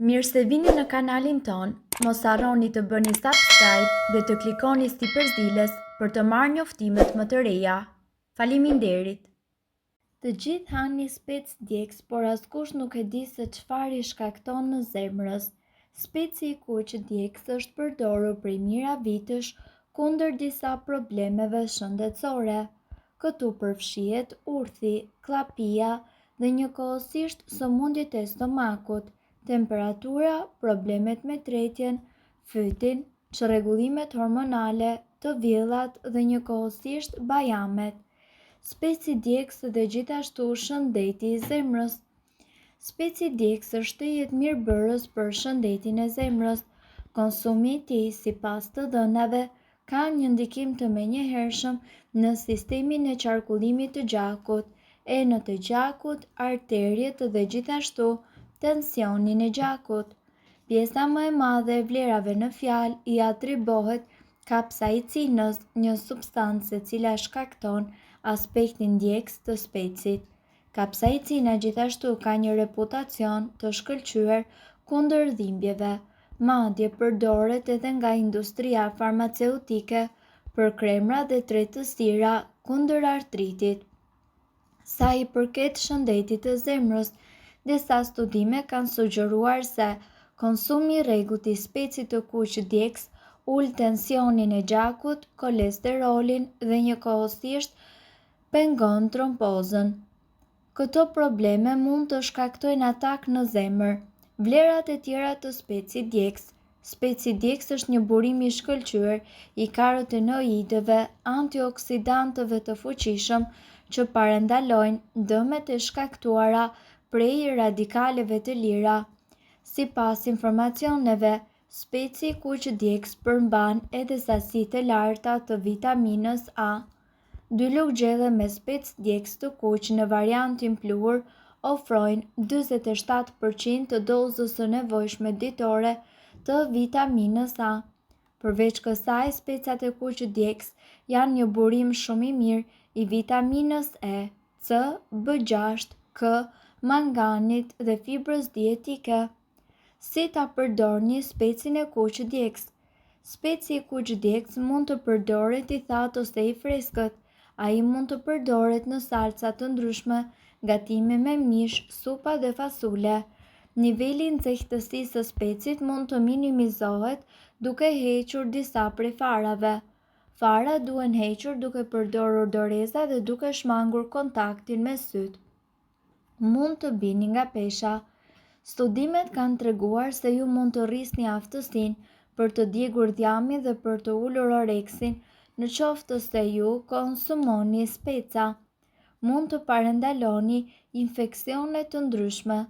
Mirë se vini në kanalin tonë, mos harroni të bëni subscribe dhe të klikoni sipër ziles për të marrë njoftimet më të reja. Faleminderit! Të gjithë hani spec djegës, por askush nuk e di se çfarë i shkakton në zemrës. Speci i kuq djegës është përdorur prej mijëra vitesh kundër disa problemeve shëndetësore. Këtu përfshihet urthi, kllapia dhe njëkohësisht sëmundjet e stomakut, temperatura, problemet me tretjen, fytin, çrregullimet hormonale, të vjellat dhe njëkohësisht bajamet. Speci djegës dhe gjithashtu shëndeti i zemrës. Speci djegës është tejet mirëbërës për shëndetin e zemrës. Konsumi i tij, sipas të dhënave, ka një ndikim të menjëhershëm në sistemin e qarkullimit të gjakut, enët e gjakut, arteriet dhe gjithashtu tensionin e gjakut. Pjesa më e madhe e vlerave në fjalë i atribuohet kapsaicinës, një substancë e cila shkakton aspektin djegës të specit. Kapsaicina gjithashtu ka një reputacion të shkëlqyer kundër dhimbjeve, madje përdoret edhe nga industria farmaceutike për kremra dhe tretësira kundër artritit. Sa i përket shëndetit të zemrës, disa studime kanë sugjeruar se konsumi i rregullt i specit të kuq djegës ul tensionin e gjakut, kolesterolin dhe njëkohësisht pengon trombozën. Këto probleme mund të shkaktojnë atak në zemër. Vlerat e tjera të specit djegës. Speci djegës është një burim i shkëlqyer i karotenoideve, antioksidantëve të fuqishëm që parandalojnë dëmet e shkaktuara prej radikaleve të lira. Sipas informacioneve, speci i kuq djegës përmban edhe sasi të larta të vitaminës A. Dy lugë gjelle me spec djegës të kuq në variantin pluhur ofrojnë 47 për qind të dozës së nevojshme ditore të vitaminës A. Përveç kësaj, specat e kuq djegës janë një burim shumë i mirë i vitaminës E, C, B6, K, manganit dhe fibrës dietike. Si ta përdorni specin e kuq djegës? Speci i kuq djegës mund të përdoret i thatë ose i freskët. Ai mund të përdoret në salca të ndryshme, gatime me mish, supa dhe fasule. Niveli i nxehtësisë së specit mund të minimizohet duke hequr disa prej farave. Farat duhen hequr duke përdorur doreza dhe duke shmangur kontaktin me sytë. Mund të bini nga pesha. Studimet kanë treguar se ju mund të rrisni aftësinë për të djegur dhjamin dhe për të ulur oreksin në qoftë se ju konsumoni speca. Mund të parandaloni infeksione të ndryshme.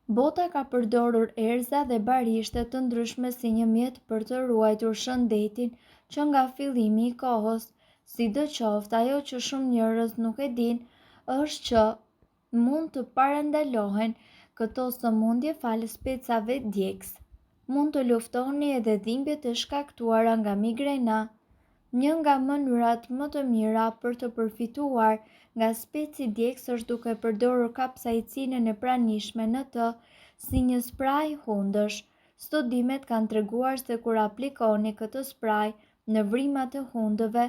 Bota ka përdorur erëza dhe barishte të ndryshme si një mjet për të ruajtur shëndetin që nga fillimi i kohës. Sidoqoftë, ajo që shumë njerëz nuk e dinë është që mund të parandalohen këto sëmundje falë specave djegës. Mund të luftoni edhe dhimbjet e shkaktuara nga migrena. Një nga mënyrat më të mira për të përfituar nga speci djegës është duke përdorur kapsaicinën e pranishme në të si një spraj hundësh. Studimet kanë treguar se kur aplikoni këtë spraj në vrimat e hundëve,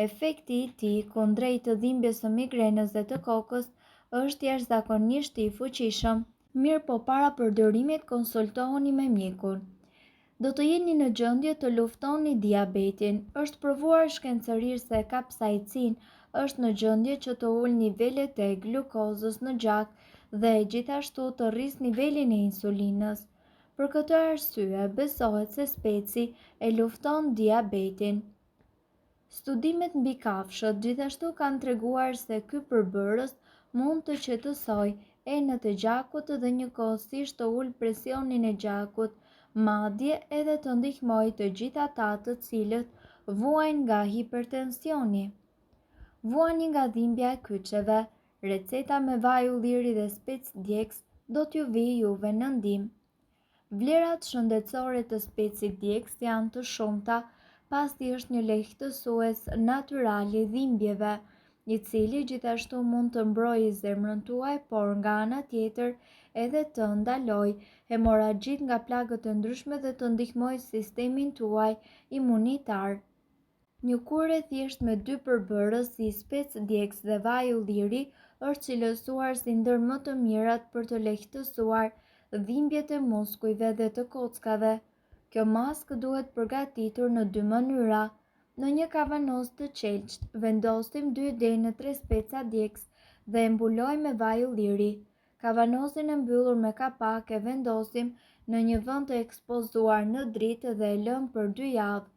efekti i tij kundrejt dhimbjes së migrenës dhe të kokës është jashtëzakonisht i fuqishëm. Mirëpo para përdorimit konsultohuni me mjekun. Do të jeni në gjendje të luftoni diabetin. Është provuar shkencërisht se kapsaicin është në gjendje që të ulë nivelet e glukozës në gjak dhe gjithashtu të rrisë nivelin e insulinës. Për këtë arsye, besohet se speci e lufton diabetin. Studimet mbi kafshët gjithashtu kanë treguar se ky përbërës mund të qetësojë enët e gjakut dhe njëkohësisht të ulë presionin e gjakut, madje edhe të ndihmojë të gjithë ata të cilët vuajnë nga hipertensioni. Vuani nga dhimbja e kyçeve, receta me vaj ulliri dhe spec djegës do t'ju vijë juve në ndihmë. Vlerat shëndetësore të specit djegës janë të shumta, pasi është një lehtësues natyral i dhimbjeve. i cili gjithashtu mund të mbrojë zemrën tuaj, por nga ana tjetër edhe të ndalojë hemorragjitë nga plagët e ndryshme dhe të ndihmojë sistemin tuaj imunitar. Një kurë e thjeshtë me dy përbërës si spec djegës dhe vaj ulliri është cilësuar si ndër më të mirat për të lehtësuar dhimbjet e muskujve dhe të kockave. Kjo maskë duhet përgatitur në dy mënyra. Në një kavanoz të qelqtë, vendosim dy deri në tre speca djegës dhe e mbulojmë me vaj ulliri. Kavanozin e mbyllur me kapak e vendosim në një vend të ekspozuar në dritë dhe e lëmë për dy javë.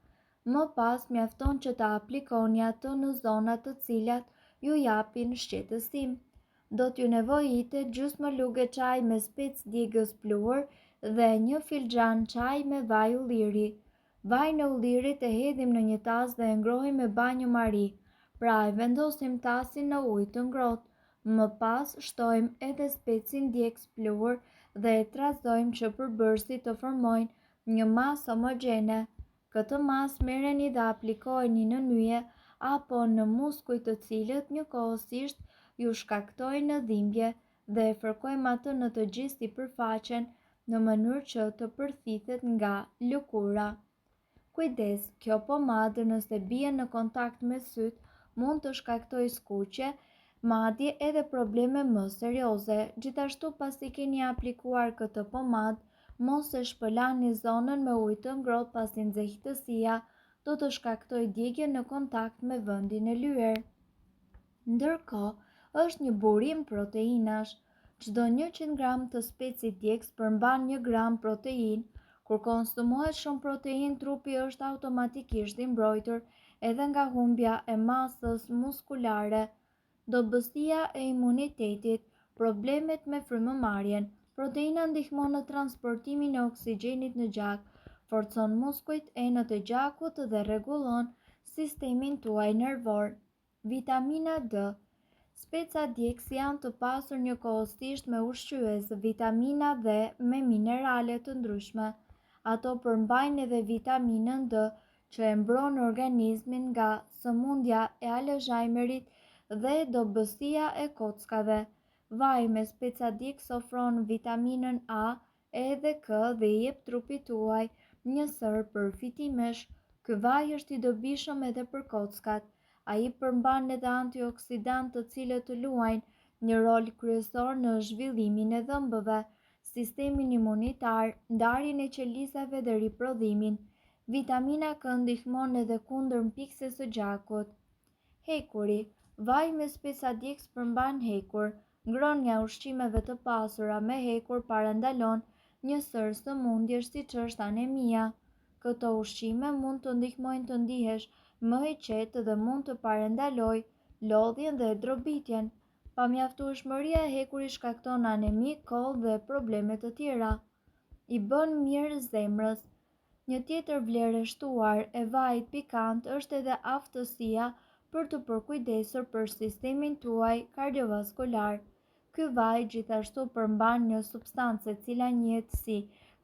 Më pas mjafton që ta aplikoni atë në zonat të cilat ju japin shqetësim. Do t'ju nevojitet gjysmë luge çaji me spec djegës pluhur dhe një filxhan çaji me vaj ulliri. Vajin e ullirit e hedhim në një tas dhe e ngrohim me banjo mari, pra e vendosim tasin në ujë të ngrohtë. Më pas shtojmë edhe specin djegës pluhur dhe e trazojmë që përbërësit të formojnë një masë homogjene. Këtë masë merreni dhe aplikojeni në nyje apo në muskuj të cilët njëkohësisht ju shkaktojnë dhimbje dhe e fërkojmë atë në të gjithë sipërfaqen në mënyrë që të përthithet nga lëkura. Kujdes, kjo pomadë nëse bie në kontakt me sytë mund të shkaktojë skuqje, madje edhe probleme më serioze. Gjithashtu pasi keni aplikuar këtë pomadë, mos e shpëlani zonën me ujë të ngrohtë pasi nxehtësia do të shkaktojë djegie në kontakt me vendin e lyer. Ndërkohë, është një burim proteinash. Çdo 100 gram të specit djegës përmban 1 gram proteinë. Kur konsumohet shumë proteinë, trupi është automatikisht i mbrojtur edhe nga humbja e masës muskulare, dobësia e imunitetit, problemet me frymëmarrjen. Proteina ndihmon në transportimin e oksigjenit në gjak, forcon muskujt, enët e gjakut dhe rregullon sistemin tuaj nervor. Vitamina D. Specat djegës janë të pasur njëkohësisht me ushqyes, vitamina dhe me minerale të ndryshme. Ato përmbajnë edhe vitaminën D, që e mbron organizmin nga sëmundja e Alzheimerit dhe dobësia e kockave. Vaji me speca djegës ofron vitaminën A, E dhe K dhe i jep trupit tuaj një sërë përfitimesh. Ky vaj është i dobishëm edhe për kockat. Ai përmban edhe antioksidantë të cilët luajnë një rol kryesor në zhvillimin e dhëmbëve, sistemin imunitar, ndarjen e qelizave dhe riprodhimin. Vitamina K ndihmon edhe kundër mpiksjes së gjakut. Hekuri, Vaji me speca djegës përmban hekur. Ngrënia e ushqimeve të pasura me hekur parandalon një sërë sëmundjesh siç është anemia. Këto ushqime mund të ndihmojnë të ndihesh më i qetë dhe mund të parandalojë lodhjen dhe drobitjen. Pamjaftueshmëria e hekurit shkakton anemi, kollë dhe probleme të tjera. I bën mirë zemrës. Një tjetër vlerë e shtuar e vajit pikant është edhe aftësia për t'u përkujdesur për sistemin tuaj kardiovaskular. Ky vaj gjithashtu përmban një substancë e cila njihet si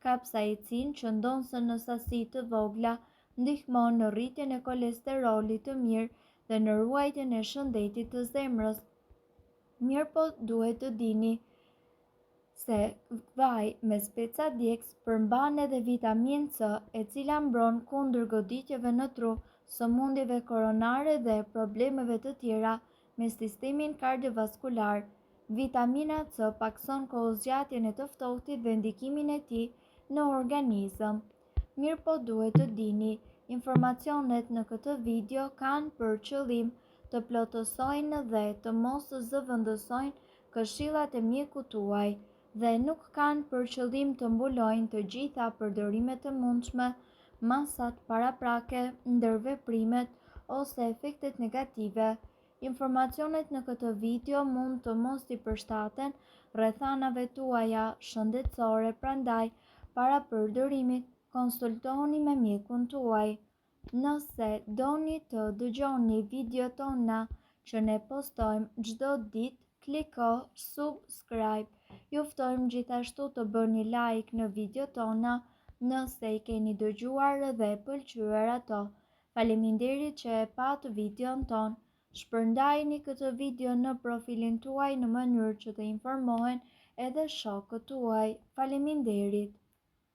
kapsaicin që ndonëse në sasi të vogla ndihmon në rritjen e kolesterolit të mirë dhe në ruajtjen e shëndetit të zemrës. Mirëpo duhet të dini se vaji me speca djegës përmban edhe vitaminë C, e cila mbron kundër goditjeve në tru, sëmundjeve koronare dhe problemeve të tjera me sistemin kardiovaskular. Vitamina C pakëson kohëzgjatjen e të ftohtit dhe ndikimin e tij në organizëm. Mirëpo duhet të dini, informacionet në këtë video kanë për qëllim të plotësojnë dhe të mos zëvendësojnë këshillat e mjekut tuaj dhe nuk kanë për qëllim të mbulojnë të gjitha përdorimet e mundshme, masat paraprake, ndërveprimet ose efektet negative. Informacionet në këtë video mund të mos i përshtaten rrethanave tuaja shëndetësore, prandaj para përdorimit konsultohuni me mjekun tuaj. Nëse doni të dëgjoni videot tona që ne postojmë çdo ditë, kliko subscribe. Ju ftojmë gjithashtu të bëni like në videot tona nëse i keni dëgjuar dhe pëlqyer ato. Faleminderit që e patë videon tonë. Shpërndajeni këtë video në profilin tuaj në mënyrë që të informohen edhe shokët tuaj. Faleminderit!